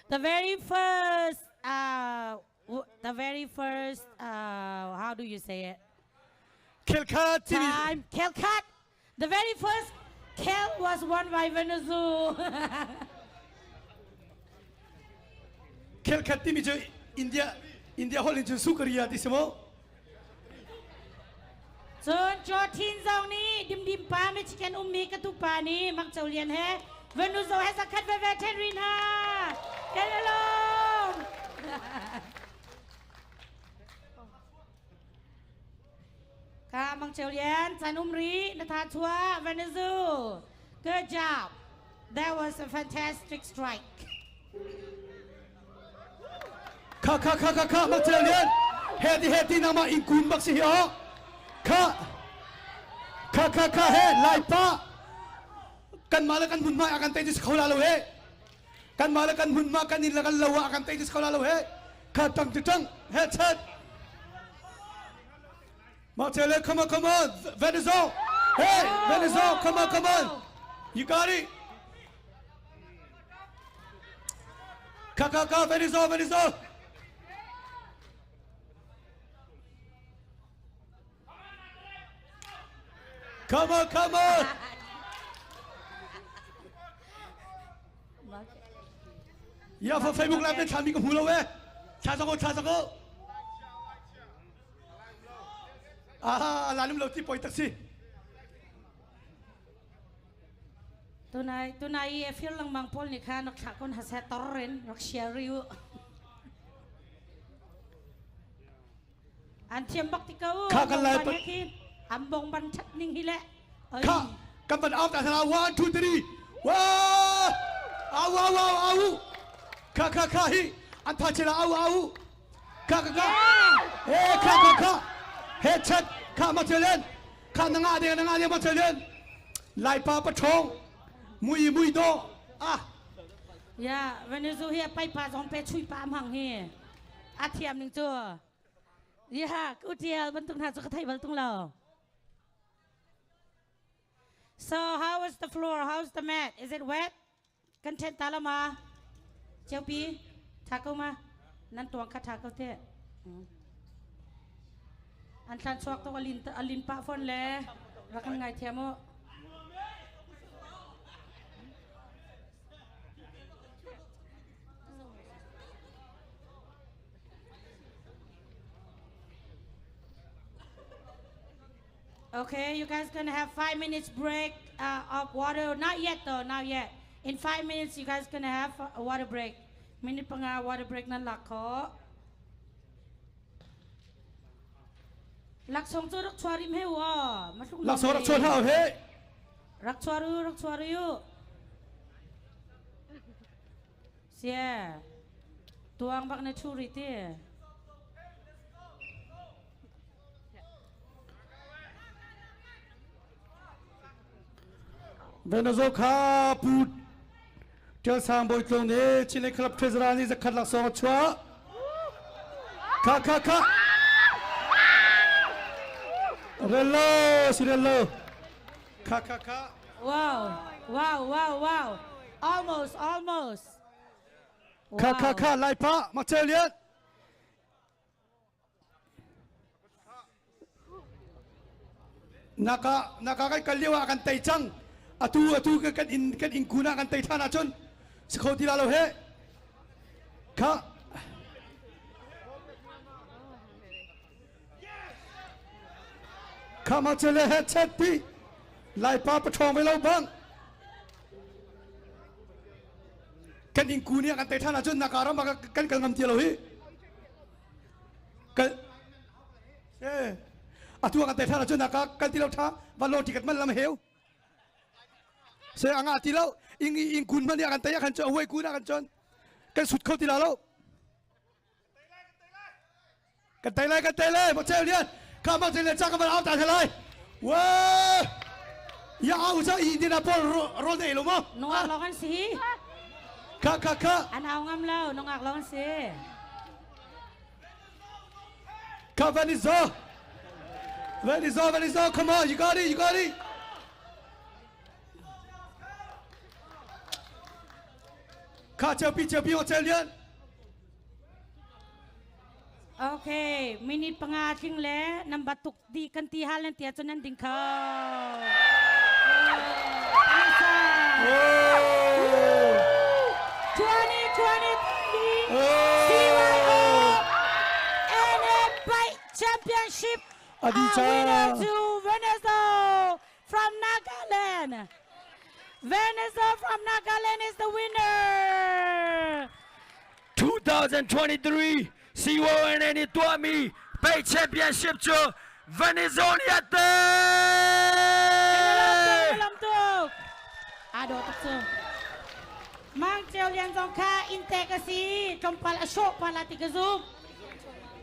The very first uh, the very first uh, how do you say it? Khelkhat time. Khelkhat. The very first Khel was won by Venezuela. Khelkhat timi cu India India holh in cun Sukaria ti si mu. Cun Jotin zong nih dimdim pa Michigan ummi ka tupa nih Mang Cho Lian he Venuzo he zakhat veve ṭhen rin hna. Kan along. Ka Mang Cho Lian chan um ri na tha chua Venuzo. Good job. That was a fantastic strike. Kha kha kha kha kha Mang Cho Lian. He ti he ti nangmah in kun bak si hi o. Kha kha kha kha he lai pa kanmah le kan hmunhma a kan tei cu si kho la lo he kanmah le kan hmunhma kan inn le kan lo ah a kan tei cu si kho la lo he kha tang ti tang he chat mah chele come on come on Venezuela hey Venezuela come on come on you got it kha kha kha Venezuela Venezuela Come on, come on. Ya fa Facebook live ne thami ka hmu lo e. Thla zako thla zako. Ah, lalim lo ti poi tak si. Tunai tunai i fir lengmang pawl nih khan rak thlah kon hase tor in rak share u. An thiam bak ti ko. Kha kan lai pa. An bong ban that ning hi le. Kha kan ban out ta 1 2 3. Wa! Au au au au. Kha kha kha hi an tha chela au au. Kha kha kha. Eh kha kha kha. He chat kha ma chelen. Kha na nga de na nga de ma chelen. Lai pa pa thong. Mui mui do. Ah. Ya, Venezuela pai pa zong pe chui pa mang hi. A thiam ning cu. Ya, ku tial bantuk hna cu ka thei bal tung lo. So how was the floor? How's the mat? Is it wet? Kan then ta la ma? Cheupi, tha ko ma? Nan tuang kha tha ko te. An thlan chuak to alin alin pa phone le rakan ngai thiam o. Okay, you guys gonna have 5 minutes break of water. Not yet though, not yet. In 5 minutes, you guys gonna have a water break. Minute panga water break nan lak kho. Laksong cu rak chuarim he wa. Laksong rak chuar hau he. Rak chuaru, rak chuaru. Sia. Tuang bak na chu ri ti. Venazo kha pu Ṭial Sang Bawi Tlung nih Chinlei Club Treasurer nih zakhat laksawng a chuah. Kha kha kha. Rello si rello. Kha kha kha. Wow, wow, wow, wow. Almost, almost. Kha kha kha lai pa mak cel lian. Naka naka kan kal lio ah kan tei cang. Atu atu kan in kan in kun ah kan tei than ahcun si kho ti la lo he. Kha Kha ma chele he chet pi Laipa paṭhawng ve lo bang kan in kun i kan tei ṭhan ahcun naka ram ah kan kal ngam ti lo hi kal eh atu kan tei ṭhan ahcun naka kal ti lo ṭha van lo ticket man lam heu se anga ti lo ing ing kun man kan tei kan chu awai kun kan chon kan sut kho ti la lo Kan tei lai, kan tei lai, ma cel lian. Kha ma cel lian cha ka van au ta lai. Wa! Ya au cha i dina pol rol dei lo mo. Nungak lawng an si. Kha kha kha. An au ngam lo, nungak lawng an si. Kha van izo. Van izo, van izo, come on, you got it, you got it. Kha cheupi cheupi o chelian. Okay, minute panga tling le number tuk di kan ti hal nan tia cun nan ding kho. Alisa. 2023 CYO NA Bike Championship Adisa. winner to Venezuela from Nagaland. Venezuela from Nagaland is the winner. 2023 CYO nih tuahmi Pei Championship cu Venezuela te! Lam tuk. Ado tuk cu. Mang Ceu Lian zong kha inntek a si. Tlawmpal a hrawh pala ti ka zum.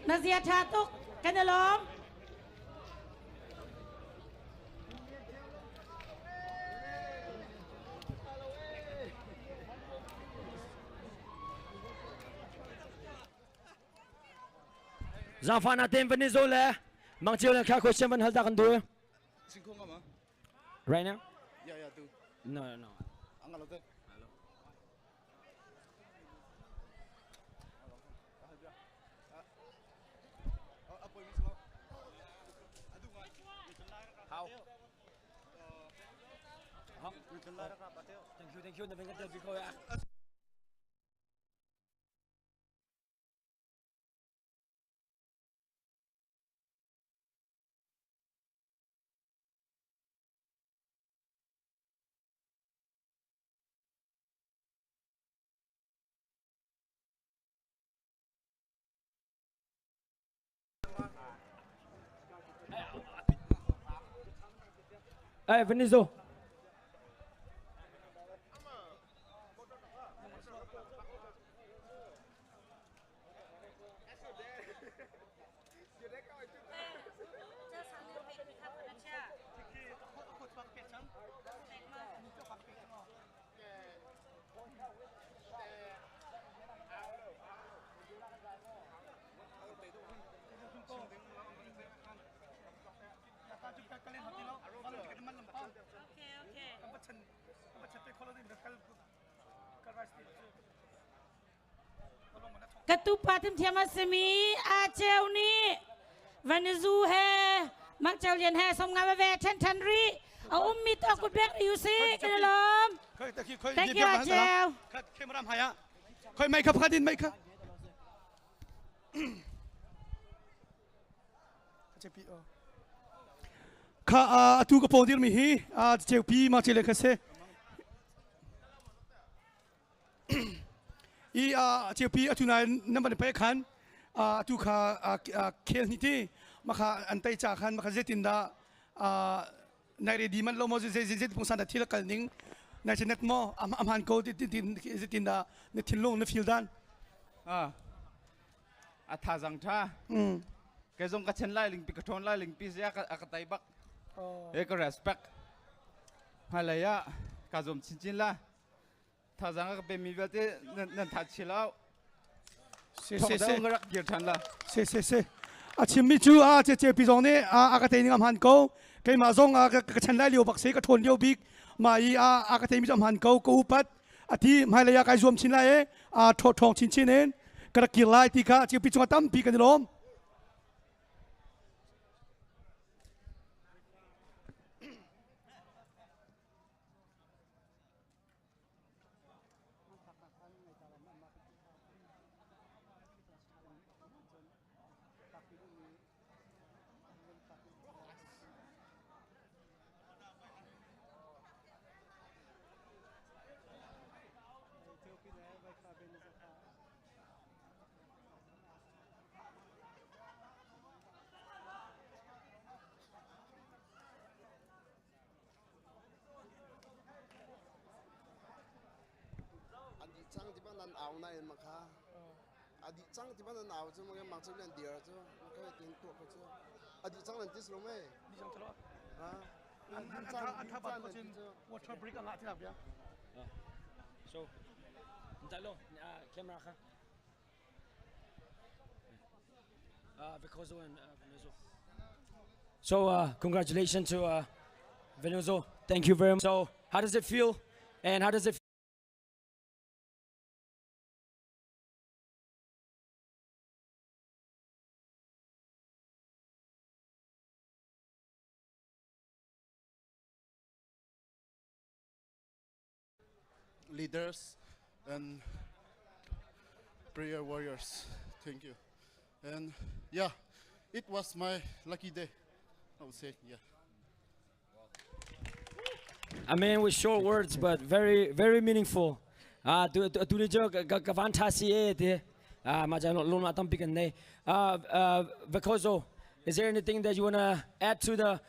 Na zia tha tuk. Kan i lawm. Zangfana ten van ni zo le Mang Ceu le kha question van hal ta kan du. Right now? Yeah, yeah, do. No, no, no. Angalo te. Thank you, thank you. Na venga tel biko ya. Hey, Venizo. Ka tupa thiamthiam a simi A Ceu nih Vanizu he Mang Ceu Lian he som nga ve ṭhen ṭhan rih a ummi to kut bek ri usih kan i lawm. Thank you A Ceu. Khoi mei kha pakhat in mei kha. Kha atu ka pawng dirmi hi ceupi ma cele kha se. I ceupi atu nai nan van pe khan atu kha khel ni ti makha an tai cha khan makha zetin da nai ready man lo mo zei zei zei pungsan da thil kal ning nai net mo am am han ko ti ti zetin da na thinlung na feel dan A thazang tha ke zong ka chen lai ling pi ka thon lai ling pi zia ka ka tai bak e ka respect hmalei ah ka zuam chinchin la thazang ka pe mi vialte nan tha chi lo se se se rak kir than la se se se a chimmi chu a che che pi zong nih a ka te ning am han ko keimah zong a ka chan lai lio bak se ka thon lio bik ma i a a ka te mi am han ko ko upat ati hmailei ah kai zuam chin lai e a tho thong chin chin in ka rak kir lai ti kha chiu pi chunga tampi kan i lawm. An dih cang ti bang nan au nain ma kha a dih cang ti bang nan au cu ma mang cu nan dir cu ma kha tin tuah ko cu a dih cang nan ti lo mei dih cang thalo ha an an tha an tha bat ko cun water break anga ti bia. So, Ntalo, camera kha. Vekozo and Venuzo. So, congratulations to Venuzo. Thank you very much. So, how does it feel? And how does it leaders and prayer warriors. Thank you. And yeah, it was my lucky day, I would say, yeah. A man with short words but very very meaningful. Ah tu tu ni jo ka van tha si e te. Ah ma jan lon ma tampi kan nei. Ah Vakozo, is there anything that you want to add to the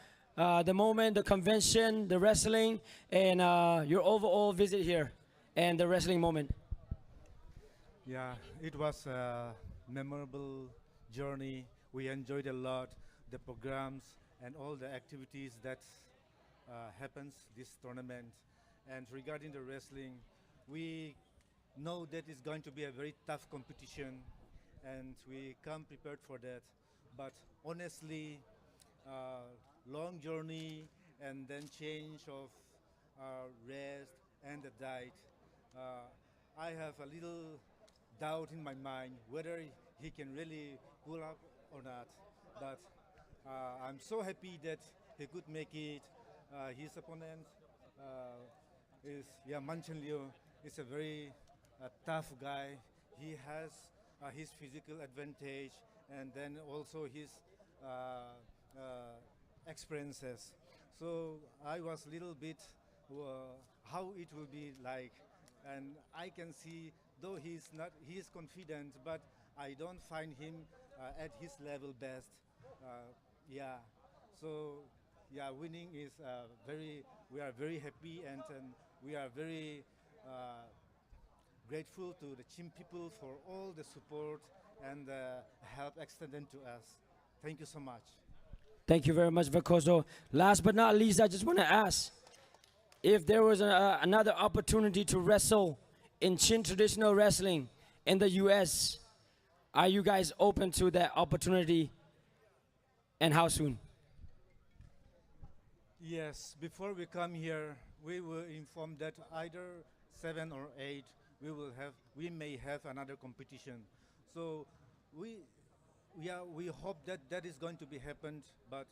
the moment, the convention, the wrestling, and your overall visit here and the wrestling moment? Yeah, it was a memorable journey. We enjoyed a lot the programs and all the activities that happens this tournament. And regarding the wrestling, we know that it's going to be a very tough competition and we come prepared for that. But honestly, long journey and then change of rest and the diet, I have a little doubt in my mind whether he can really pull up or not. But I'm so happy that he could make it. His opponent is yeah, Manchin Liu is a very tough guy. He has his physical advantage and then also his experiences. So I was a little bit how it will be like, and I can see though he's not, he is confident, but I don't find him at his level best. Yeah, so yeah, winning is very. We are very happy and we are very grateful to the Chin people for all the support and the help extended to us. Thank you so much. Thank you very much, Vakozo. Last but not least, I just want to ask if there was another opportunity to wrestle in Chin traditional wrestling in the U.S., are you guys open to that opportunity and how soon? Yes, before we come here, we were informed that either 7 or 8, we may have another competition. So we hope that that is going to be happened, but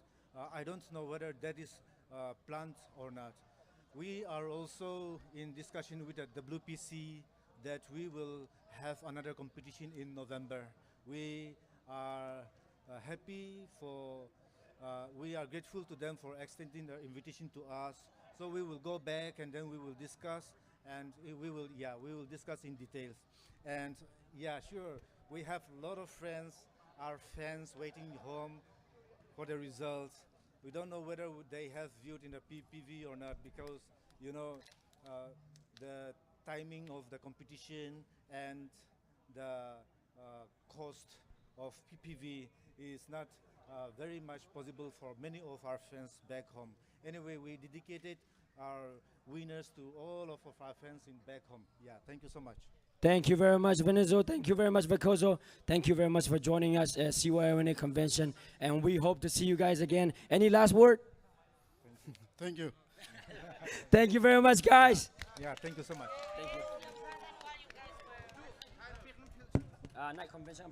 I don't know whether that is planned or not. We are also in discussion with the WPC that we will have another competition in November. We are happy for, we are grateful to them for extending their invitation to us. So we will go back and then we will discuss, and we will discuss in details. And yeah, sure, we have a lot of friends, our fans waiting home for the results. We don't know whether they have viewed in the PPV or not, because the timing of the competition and the cost of PPV is not very much possible for many of our fans back home. Anyway, we dedicated our winners to all of our fans in back home. Yeah, thank you so much. Thank you very much, Venezo. Thank you very much, Vakozo. Thank you very much for joining us at CYONA Convention, and we hope to see you guys again. Any last word? Thank you. Thank you very much, guys. Yeah, thank you so much. Thank you. Night convention.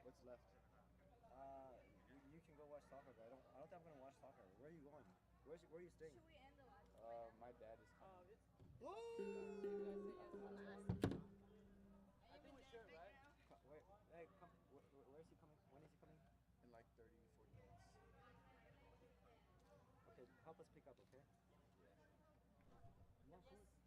What's left? You can go watch soccer, but I don't think I'm gonna watch soccer. Where are you going? Where are you staying? Should we end the live? My dad is coming. Oh, I think we should, right? Wait. 30, 40 minutes. Okay, help us pick up, okay? Yeah. You want food?